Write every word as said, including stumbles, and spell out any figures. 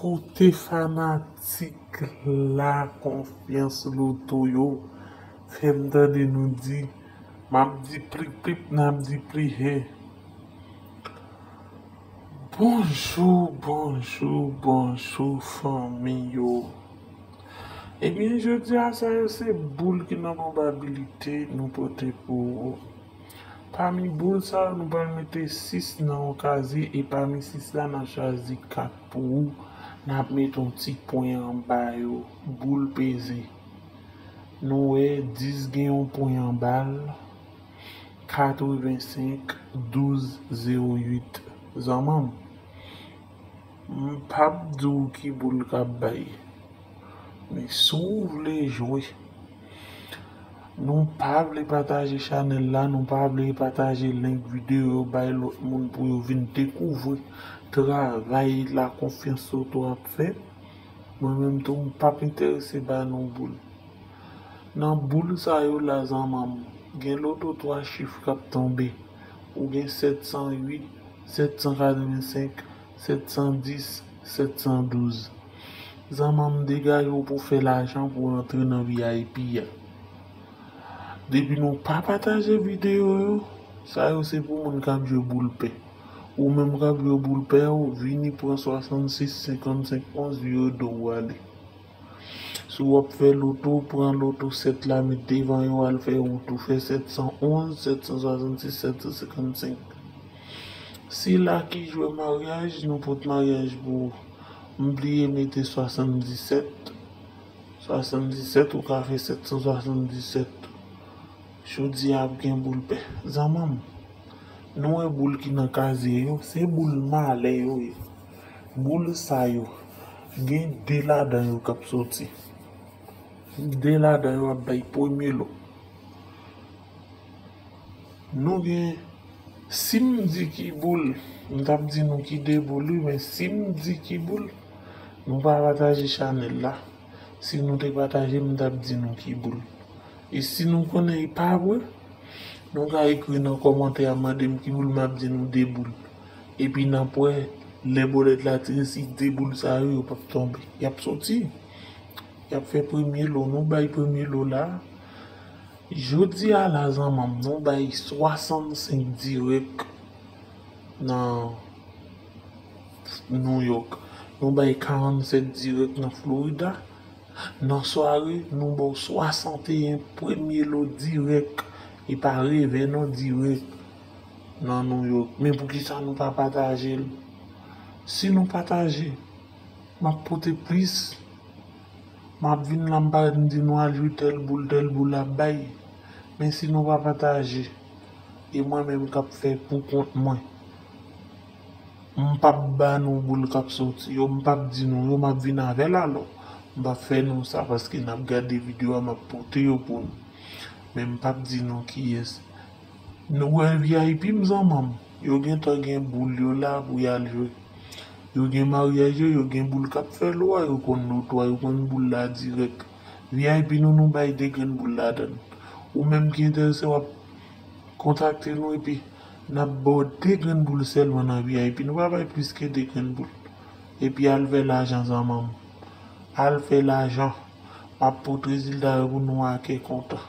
Kote fanatik la konfyans loto yo, fè m tande nou di, m ap di plik plik, n ap di pli he. Bonjou, bonjou, bonjou fanmi yo. Ebyen, jodi a sa yo se boul ki nan pwobabilite nou pote pou ou. Pami boul sa yo, nou pral mete sis nan yon kazye e pami sis la, n ap chwazi kat pou ou. N ap mete yon ti pwen anba yo, boul peze. Nou wè dis gen yon pwen anba l, katrevensenk, douz, zewo uit. Zanmanm, m p ap di w ki boul k ap bay. Men si w vle jwe, nou pa vle pataje chanèl la, nou pa vle pataje link videyo yo bay lòt moun pou yo vin dekouvri travay la konfyans loto ap fè. Mwen menm tou, m p ap enterese ba nou boul. Nan boul sa yo la, zanmanm, gen loto twa chif k ap tonbe. Ou gen sèt san uit, sèt san katrevensenk, sèt san dis, sèt san douz. Zanmanm, degaje w pou fè lajan pou w antre nan V I P a. Depi nou pa pataje videyo yo, sa yo se pou moun k ap jwe boul pè. Ou menm k ap jwe boul pè, ou vini pran swasannsis, senkannsenk, onz, vire do w ale. Si w ap fè loto, pran loto sèt la, met devan yo, al fè wout ou, fè sèt san onz, sèt san swasannsis, sèt san senkannsenk. Sila ki jwe maryaj, nou pot maryaj pou ou. M bliye mete swasanndisèt. Swasanndisèt, ou ka fè sèt san swasanndisèt. Jodi a ap gen boul pè. Zanmanm, nou wè boul ki nan kazye yo, se boul malè yo ye. Boul sa yo, gen de ladan yo k ap soti. De ladan yo ap bay premye lo. Nou gen, si m di ki boul, m t ap di nou ki de boul, wi, men si m di ki boul, nou pa pataje chanèl la. Si nou te pataje, m t ap di nou ki boul. E si nou konnen e pa vre, nou ka ekri nan kòmantè a, mande m ki boul, m ap di nou de boul. Epi n ap wè, lè bòlèt la tire, si de boul sa yo, yo p ap tonbe. Y ap soti. Y ap fè premye lo, nou bay premye lo la. Jodi a la, zanmanm, nou bay swasannsenk dirèk nan New York. Nou bay karannsèt dirèk nan Florida. Nan sware, nou ba w swasanteyen premye lo dirèk. E pa revè non, dirèk nan New York. Men poukisa nou pa pataje l? Si nou pataje, m ap pote plis. M ap vin la, m pa di nou al jwe tèl boul, tèl boul ap bay. Men si nou pa pataje, e mwen menm k ap fè pou kont mwen, m p ap ba nou boul k ap soti yo, m p ap di nou yo, m ap vin avè l alò. M p ap fè nou sa paske n ap gade videyo a, m ap pote yo pou nou. Men m p ap di nou kiyès. Nou wè V I P m, zanmanm, yo gentan gen boul yo la pou y al jwe. Yo gen maryaj yo, yo gen boul k ap fè lo a, yo konn loto a, yo konn boul la dirèk. V I P nou, nou bay de grenn boul ladan l. Ou menm ki enterese, w ap kontakte nou epi n ap ba w de grenn boul sèlman nan V I P. Nou pa bay plis ke de grenn boul. Epi al fè lajan, zanmanm. Al fè lajan. M ap pote rezilta yo pou nou a kè kontan.